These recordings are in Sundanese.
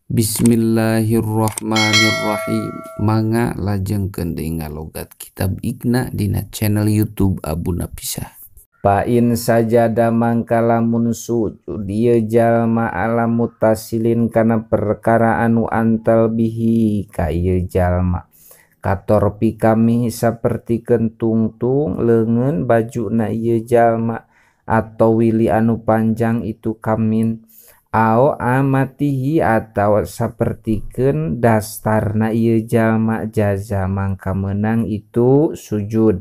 Bismillahirrahmanirrahim. Mangga lajengkeun deui ngalogat kitab Iqna dina channel YouTube Abu Napisah. Fa in sajada mangka lamun sujud ieu jalma ala mutasilin kana perkara anu antal bihi ka ieu jalma. Katorpi kami sapertikeun tungtung leungeun bajuna ieu jalma atau wili anu panjang itu kamin ao amatihi atau sapertikeun dastarna ieu jalma jaza mangka meunang itu sujud.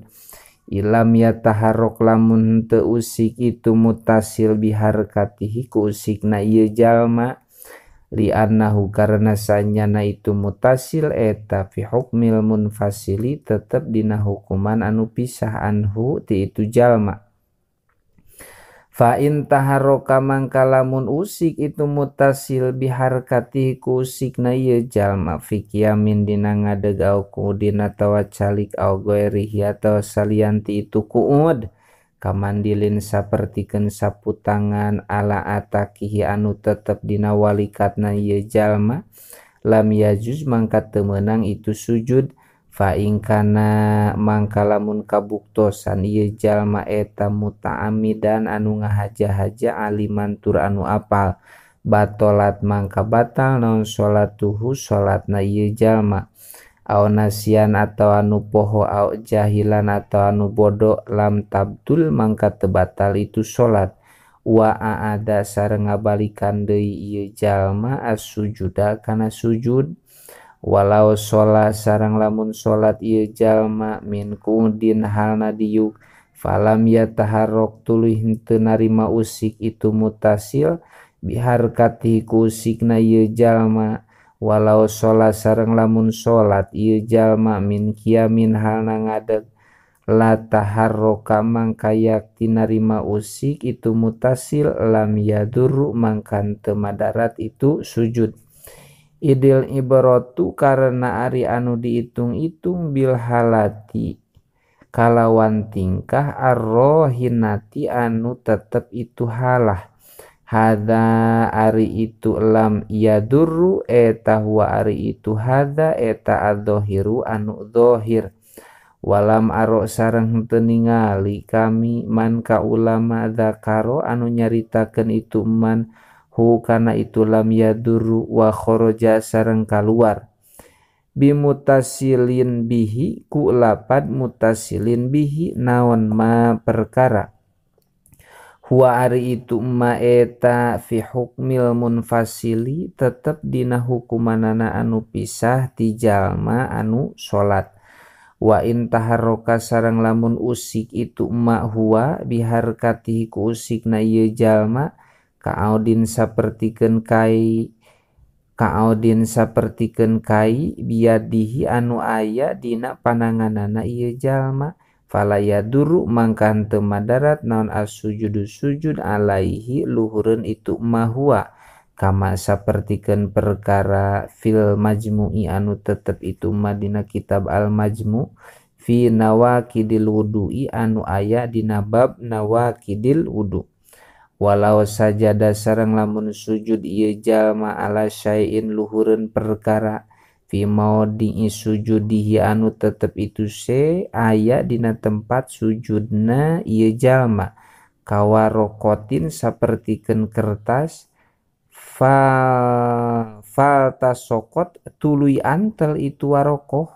Ilam yataharrok lamun teu usik itu mutasil biharkatihi ku usikna ieu jalma li annahu karena sanyana itu mutasil eta fi hukmil munfasili tetep dina hukuman anu pisah anhu ti itu jalma. Fa in taharroka mangka lamun usik itu mutasil biharkatihi ku usikna ieu jalma fi qiyamin dina ngadeg au qu'udin atawa calik au ghairihi atawa salian ti itu qu'ud kamandilin sapertikeun sapu tangan ala atakihi anu tetep dina walikatna ieu jalma lam yajuz mangka teu meunang itu sujud. Fa in kana mangka lamun kabuktosan ieu jalma eta muta'amidan anu ngahaja-haja aliman tur anu apal batolat mangka batal naon salatuhu salatna ieu jalma au nasian atawa anu poho au jahilan atawa anu bodoh lam tabtul mangka teu batal itu salat. Wa aada sareng ngabalikan deui ieu jalma as-sujuda kana sujud. Walau sholat sareng lamun sholat ieu jalma min qu'udin halna diuk falam yataharrok tuluy henteu narima usik itu mutasil biharkatihi ku usikna ieu jalma. Walau sholat sareng lamun sholat ieu jalma min qiyamin halna ngadeg la taharroka mangka yakti narima usik itu mutasil lam yadurru mangka teu madarat itu sujud. Idil ibratu karena ari anu diitung-itung bil halati kalawan tingkah arrohinati anu tetep itu halah. Hadza ari itu lam yadurru eta huwa ari itu hadza eta adz-dzahiru anu dzahir. Walam aro sareng henteu ningali kami man ka ulama dzakaro anu nyaritakeun itu man hu kana itu lam yadurru wa kharaja sareng kaluar bimutasilin bihi ku lapad mutasilin bihi naon ma perkara huwa ari itu ma eta fi hukmil munfasili tetep dina hukumanana anu pisah ti jalma anu salat. Wa in taharroka sareng lamun usik itu ma huwa biharkatihi ku usikna ieu jalma ka'audin sapertikeun kai ka'audin sapertikeun kai biadihi anu aya dina pananganana ieu jalma fala yadurru mangka henteu madarat naon as-sujudu sujud alaihi luhureun itu ma huwa kama sapertikeun perkara fil majmu'i anu tetep itu ma dina kitab al majmu' fi nawaqidil wudu'i anu aya dina bab nawaqidil wudu. Walau sajada sareng lamun sujud ieu jalma ala syai'in luhureun perkara fi maudhi'i sujudihi anu tetep itu se aya dina tempat sujudna ieu jalma kawarokotin sapertikeun kertas faltasokot tuluy antel itu warokoh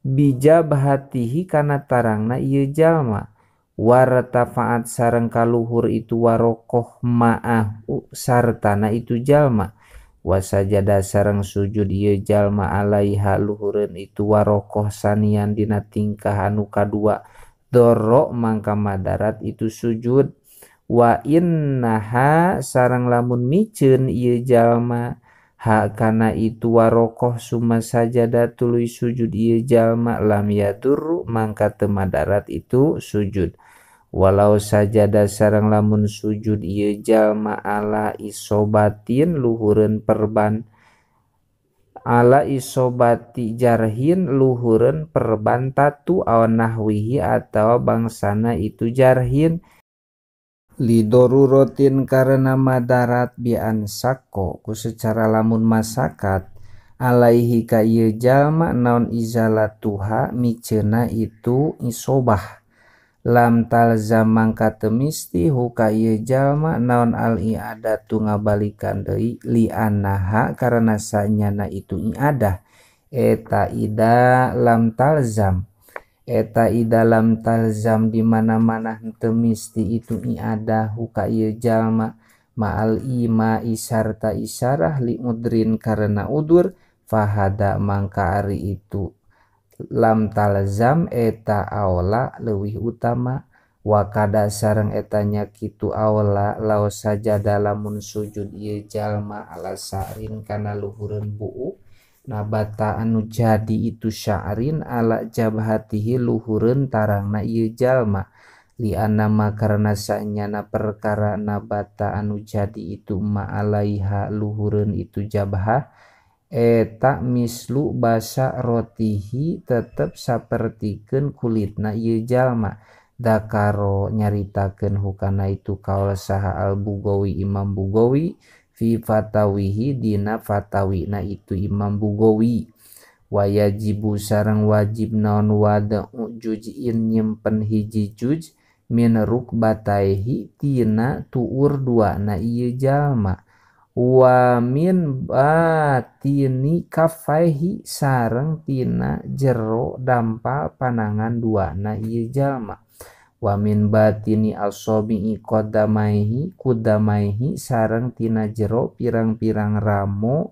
bijabhatihi kana tarangna ieu jalma wartafaat sareng kaluhur itu warokoh ma'ahu sartana itu jalma wasajada sareng sujud ieu jalma alaiha luhureun itu warokoh sanian dina tingkah anu kadua doro mangka madarat itu sujud. Wa innaha sareng lamun miceun ieu jalma ha kana itu warokoh summa sajada tuluy sujud ieu jalma lam yadurru mangka teu madarat itu sujud. Walau sajada sareng lamun sujud ieu jalma ala isobatin luhureun perban ala isobati jarhin luhureun perban tatu aw nahwihi atawa bangsana itu jarhin. Lidoruratin karena madarat bian sako ku secara lamun masakat alaihi ka ieu jalma naon izalatuha miceuna itu isobah lam talzam mangka teu misti huka ieu jalma naon al i'adatu ngabalikan deui li annaha karena sanyana itu i'adah eta ida lam talzam eta ida lam talzam di mana-mana henteu misti itu i'adah huka ieu jalma ma'al ima isarta isarah li udrin karena udur fahada mangka ari itu lam talzam eta aola leuwih utama wakada sareng eta nya kitu aola lao sajada lamun sujud ieu jalma ala sa'rin kana luhureun buuk nabata anu jadi itu sya'rin ala jabhatihi luhureun tarangna ieu jalma li annama karena sanyana perkara nabata anu jadi itu ma alaiha luhureun itu jabhah eta mislu basa rotihi tetep sapertikeun kulitna ieu jalma dakaro nyaritakeun hukana itu kaul saha al Bugawi Imam Bugawi fi fatawihi dina fatawina itu Imam Bugawi wayajibu sareng wajib naon wada'u juz'in nyimpen hiji juz min rukbataihi tina tuur dua na ieu jalma wa min batini kafaihi sareng tina jero dampal panangan dua na ieu jalma wa min batini asobi'i qadamaihi kudamaihi sareng tina jero pirang-pirang ramo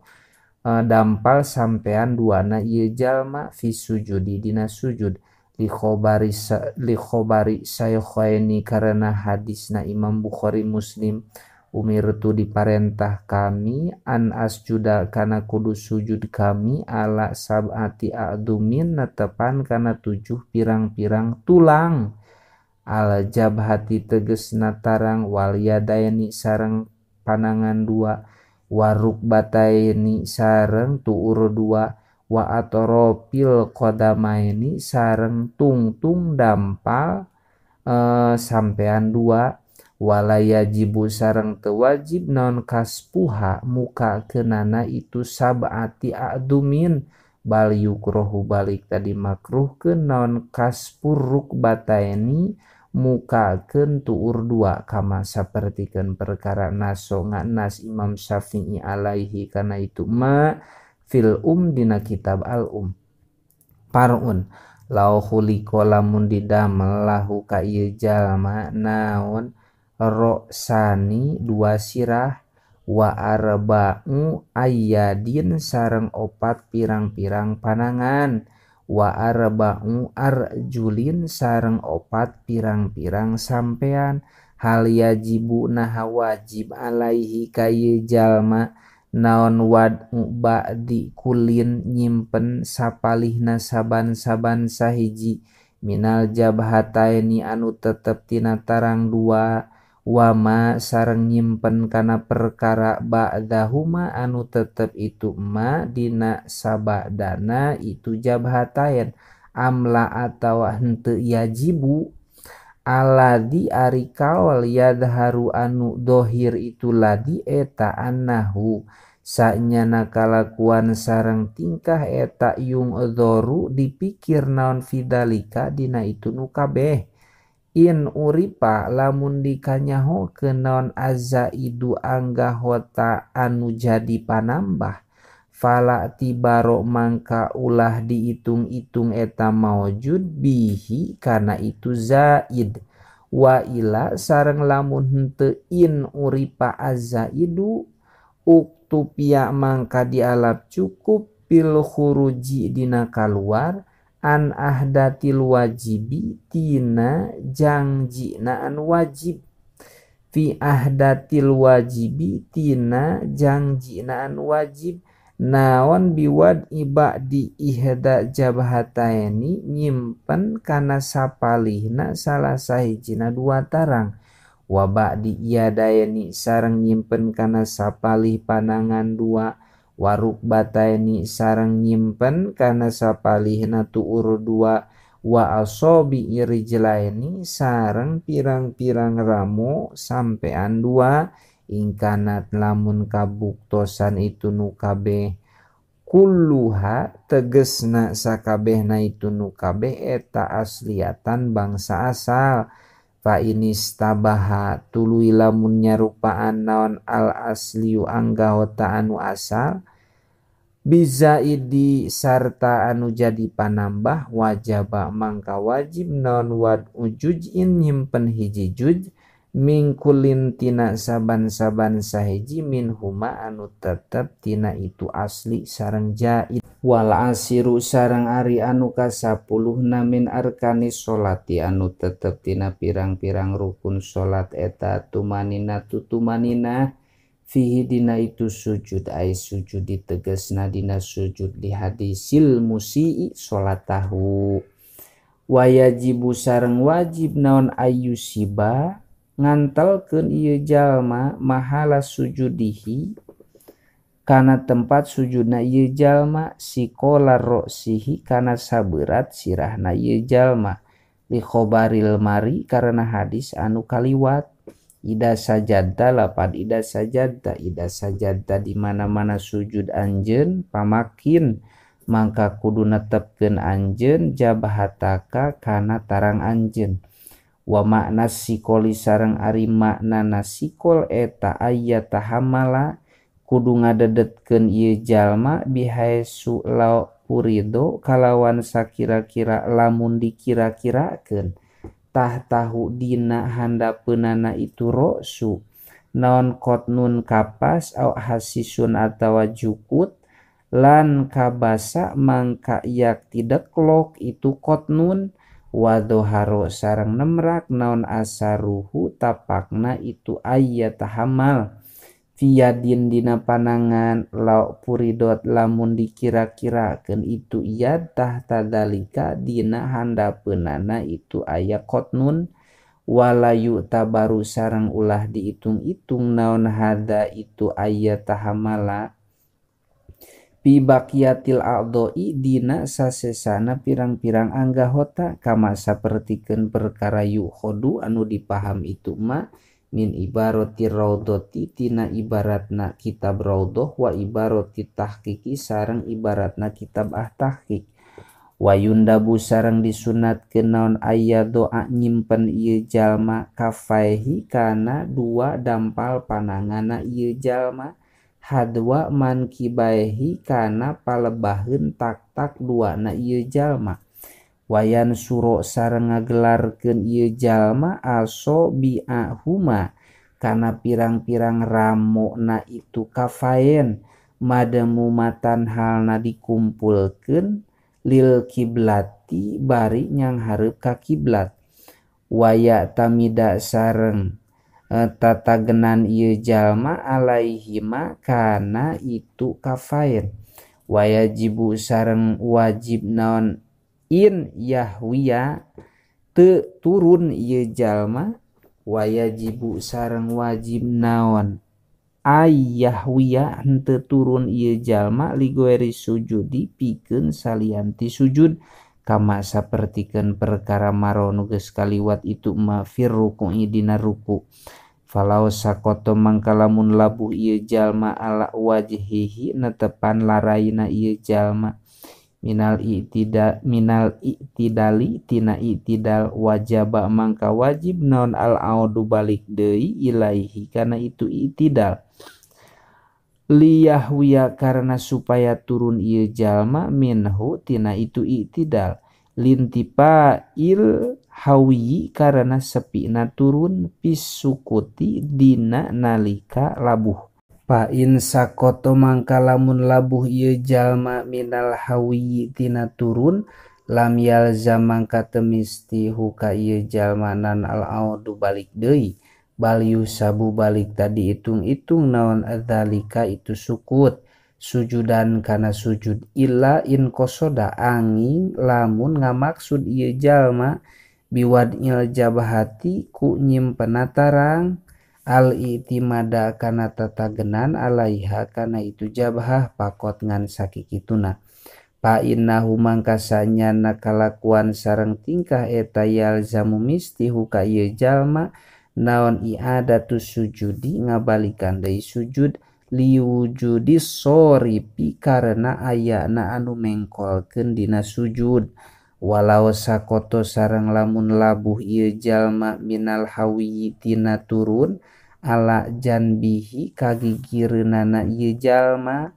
dampal sampean duana ieu jalma fi sujudi dina sujud li khobari saykhaini karena hadisna Imam Bukhari Muslim umirtu diparentah kami an asjuda kana kudu sujud kami ala sab'ati a'dumin netepan kana 7 pirang-pirang tulang al jabhati tegesna tarang wal yadaini sareng panangan dua waruk bataini sareng tuur dua wa atrofil qadamaini sareng tungtung dampal sampean dua wala yajibu sareng teu wajib naon kaspuha muka kenana itu sab'ati a'dumin bal yukrohu balik tadi makruhkeun naon kaspuruk bataini mukakeun tuur dua kama sapertikeun perkara naso nganas Imam Syafi'i alaihi kana itu ma fil dina kitab al parun lau khuliqa lamun didamel lahu ka ieu jalma naon roksani dua sirah wa arba'u ayyadin sareng 4 pirang-pirang panangan wa arba'u arjulin sareng 4 pirang-pirang sampean hal yajibu naha wajib alaihi ka ieu jalma naon wad'u ba'di kulin nyimpen sapalihna saban-saban sahiji minal jabhataini anu tetep tina tarang dua wama sareng nyimpen kana perkara ba'dahuma anu tetep itu ma dina sabadana itu jabhatain amla atawa henteu yajibu aladi ari kaol yadharu anu dohir itu ladi eta annahu sanyana kalakuan sareng tingkah eta yung dhoru dipikir naon fidalika dina itu nu kabeh in uripa lamun dikanyahokeun naon azaidu anggahota anu jadi panambah fala tibaro mangka ulah diitung-itung eta maujud bihi kana itu zaid wa ila sareng lamun henteu in uripa azaidu uktupia mangka dialap cukup bil khuruji dina kaluar an ahdatil wajibi tina jangjina anu wajib fi ahdatil wajibi tina jangjina anu wajib naon biwad ibadi ihda jabhataini nyimpen kana sapalihna salah sahijina dua tarang wa ba'di iyadaini sareng nyimpen kana sapalih panangan dua waruk bataini sareng nyimpen kana sapalihna tuur dua Wa asobi rijlaini sareng pirang-pirang ramo sampean dua ingkanat lamun kabuktosan itu nu kabeh kulluha tegesna sakabehna itu nu kabeh eta asliatan bangsa asal. Fa inistabaha tuluy lamun nyarupaan naon al asliu anggahota anu asal bizaidi sarta anu jadi panambah wajaba mangka wajib naon wad ujujin nyimpen hiji juj mingkulin tina saban-saban sahiji min huma anu tetep tina itu asli sareng jaid. Wal asiru sareng ari anu kasapuluhna min arkani sholati anu tetep tina pirang-pirang rukun salat eta tumanina tutumanina fihi dina itu sujud ay sujud ditegesna dina sujud di hadisil musii sholatahu. Wayajibu sareng wajib naon ayusiba ngantelkeun ieu jalma mahala sujudihi kana tempat sujudna ieu jalma sikola roksihi kana saberat sirahna ieu jalma li khobaril mari karena hadis anu kaliwat ida sajadta lapad ida sajadta ida sajadta di mana-mana sujud anjeun pamakin mangka kudu netepkeun anjeun jabahataka kana tarang anjeun. Wa makna sikoli sareng ari maknana sikol eta aya tahamala kudu ngadedetkeun ieu jalma bihaesu la urido kalawan sakira-kira lamun dikira-kirakeun tah tahu dina handapeunana itu roksu naon kotnun kapas au hasisun atawa jukut lan kabasa mangka yak tideklok itu kotnun wadoharo sareng nemrak naon asaruhu tapakna itu aya tahamal fiyadin dina panangan lau puridot lamun dikira-kirakeun itu iyad tahta dalika dina handapeunana itu aya kotnun walayu tabaru sareng ulah diitung-itung naon hada itu aya tahamala pibakiatil a'doi dina sasesana pirang-pirang anggahota kama sapertikeun perkara yuhodu anu dipaham itu ma min ibarati raudhati tina ibaratna kitab raudhah wa ibarati tahqiqi sareng ibaratna kitab ah-tahqiq. Wa yundabu sareng disunatkeun naon aya doa nyimpen ieu jalma kafaihi kana dua dampal panangana ieu jalma hadwa mankibaihi kana palebaheun tak-tak duana ieu jalma. Wayan suro sareng ngagelarkeun ieu jalma aso bi'ahuma kana pirang-pirang ramona itu kafaen mademumatan halna dikumpulkeun lil kiblati bari nyanghareup ka kiblat. Waya tamida sareng tatagenan ieu jalma alaihima kana itu kafain. Wayajibu sareng wajib naon in yahwiya teu turun ieu jalma. Wayajibu sareng wajib naon ayyahwiya henteu turun ieu jalma ligoeri sujudi pikeun salianti sujud kama sapertikeun perkara maro nu geus kaliwat itu ma fir ruku'i dina ruku. Falau sakoto mangka lamun labuh ieu jalma ala wajhihi netepan laraina ieu jalma minal i'tidali tina i'tidal wajaba mangka wajib naon al audu balik deui ilaihi kana itu i'tidal liyahwiya karena supaya turun ieu jalma minhu tina itu i'tidal lintipa il hawi karena sepina turun pisukuti dina nalika labuh. Fa in sakoto mangka lamun labuh ieu jalma minal hawi tina turun lam yalzam mangka teu misti huka ieu jalma nan al audu balik deui bal yusabu balik tadi hitung-hitung naon adzalika itu sukut sujudan kana sujud illa in kosoda angin lamun ngamaksud ieu jalma biwad'il jabhati ku nyimpen tarang al i'timada kana tatagenan alaiha kana itu jabhah pakot ngan sakikituna. Fa innahu mangka sanyana kalakuan sareng tingkah eta yalzamu misti ka ieu jalma naon i'adatu sujudi ngabalikan deui sujud liwujudi soripi karena ayana anu mengkolkeun dina sujud. Walau sakoto sareng lamun labuh ieu jalma minal hawi tina turun ala janbihi kagigireunana ieu jalma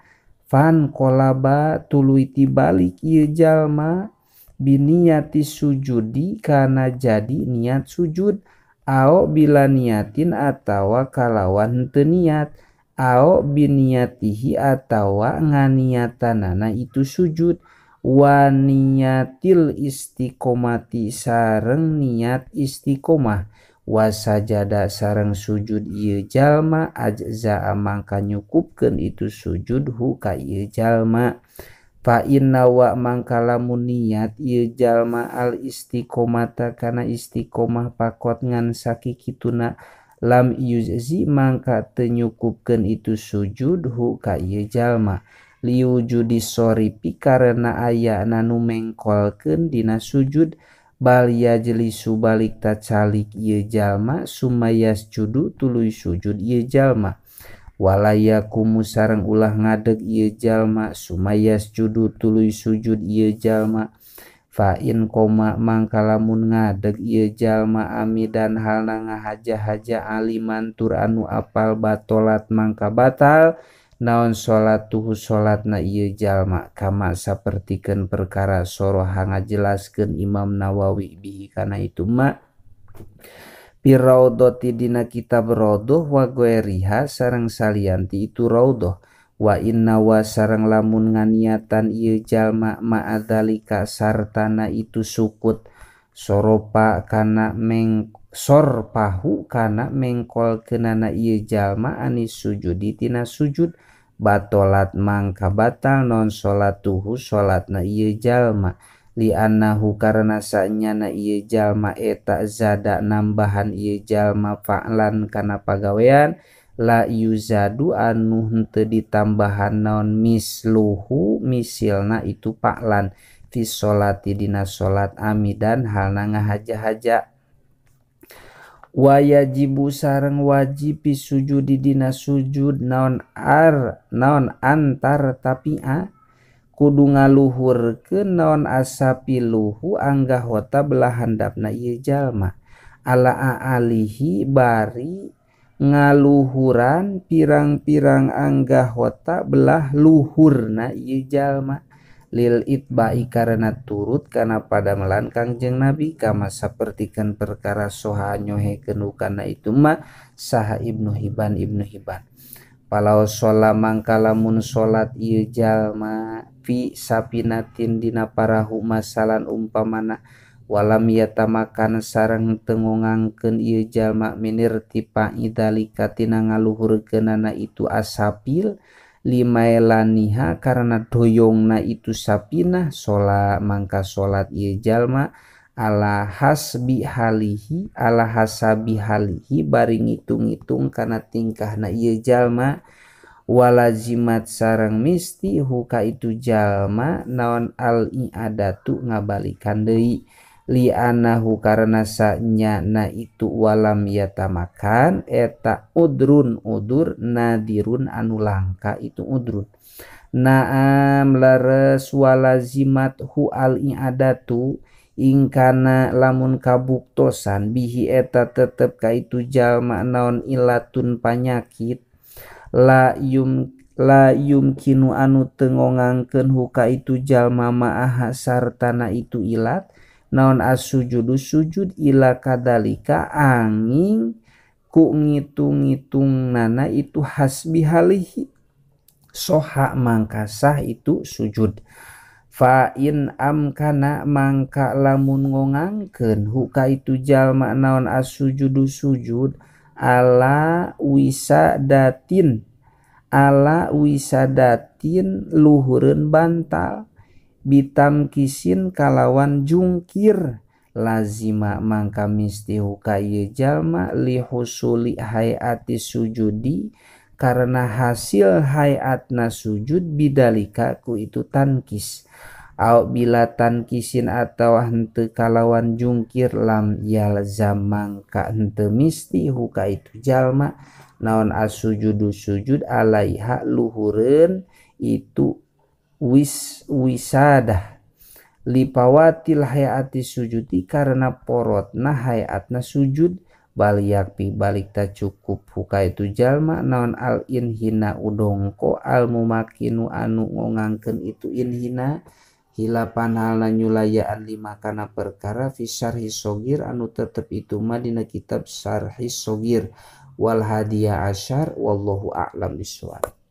fan kolaba tuluy tibalik ieu jalma biniyati sujudi kana jadi niat sujud ao bila niatin atawa kalawan henteu niat ao biniyatihi atawa nganiatanana itu sujud wa niyatil istiqomati sareng niat istiqomah wa sajada sareng sujud ieu jalma ajza mangka nyukupkeun itu sujud hu ka ieu jalma. Fa inna wa mangka lamun niat ieu jalma al istiqomata kana istiqomah pakot ngan sakikituna lam yujzi mangka teu nyukupkeun itu sujud hu ka ieu jalma liwujudi soripi karena ayana nu mengkolkeun dina sujud bal yajlisu balik tacalik ieu jalma sumayas judu tuluy sujud ieu jalma walayakumu sareng ulah ngadeg ieu jalma sumayas judu tuluy sujud ieu jalma. Fa in koma mangka lamun ngadeg ieu jalma amidan halna ngahaja-haja aliman tur anu apal batolat mangka batal naon salatuhu salatna ieu jalma kama sapertikeun perkara soroha ngajelaskeun Imam Nawawi bihi kana itu ma fi raudhati dina kitab raudhah wa ghairiha sareng salianti itu raudhah. Wa inna wa sareng lamun nganiatan ieu jalma ma'adzalika sartana itu sukut soropa kana meng sorpahu kana mengkolkeunana ieu jalma anis sujudi tina sujud batolat mangka batal non salatuhu salatna ieu jalma li annahu karena sanyana ieu jalma eta zada nambahan ieu jalma fa'lan kana pagawean la yuzadu anu henteu ditambahan naon misluhu misilna itu fa'lan fi sholati dina salat amidan halna ngahaja-haja. Wa yajibu sareng wajib fi sujudi dina sujud naon ar naon antar tapi a kudu ngaluhurkeun naon asapiluhu anggahota belah handapna ieu jalma ala aalihi bari ngaluhuran pirang-pirang anggahota belah luhurna ieu jalma lil itba'i karena turut kana padamelan Kangjeng Nabi kama sapertikeun perkara soha nyohekeun kana itu ma saha Ibnu Hibban Ibnu Hibban. Palau sholat mangka lamun salat ieu jalma fi sapinatin dina parahu masalan umpamana walam yatamakan sareng teu ngongangkeun ieu jalma minirtifa idalika tina ngaluhurkeunana itu asapil limaelaniha karena doyongna itu sapinah sholat mangka salat ieu jalma ala hasbi halihi ala hasabi halihi bari ngitung-ngitung kana tingkahna ieu jalma walazimat sareng misti huka itu jalma naon al i'adatu ngabalikan deui li anahu karena sanyana itu walam yatamakan eta udrun udur nadirun anu langka itu udrun. Naam leres walazimat hu al i'adatu ingkana lamun kabuktosan bihi eta tetep ka itu jalma naon ilatun panyakit la yumkinu anu teu ngongangkeun huka itu jalma ma'aha sartana itu ilat naon as-sujudu sujud ila kadalika angin ku ngitung-ngitung nana itu hasbi halihi soha mangkasah itu sujud. Fa in amkana mangka lamun ngongangkeun huka itu jalma naon as-sujudu sujud ala wisadatin luhureun bantal bitam kisin kalawan jungkir lazima mangka misti huka ieu jalma li husuli hayati sujudi karena hasil hayatna sujud bidalika ku itu tankis. Au bila tankisin atawa henteu kalawan jungkir lam yalzam mangka henteu misti huka itu jalma naon asujudu sujud alaiha luhureun itu wisadah lipawatil hayati sujudi karena porotna hayatna sujud bal yakpi balik ta cukup huka itu jalma naon al inhina udongko al mumakinu anu ngongangkeun itu inhina hilapan halna nyulayaan lima kana perkara fi syarhi sogir anu tetep itu mah dina kitab syarhi sogir wal hadiya asyar wallahu a'lam bissawab.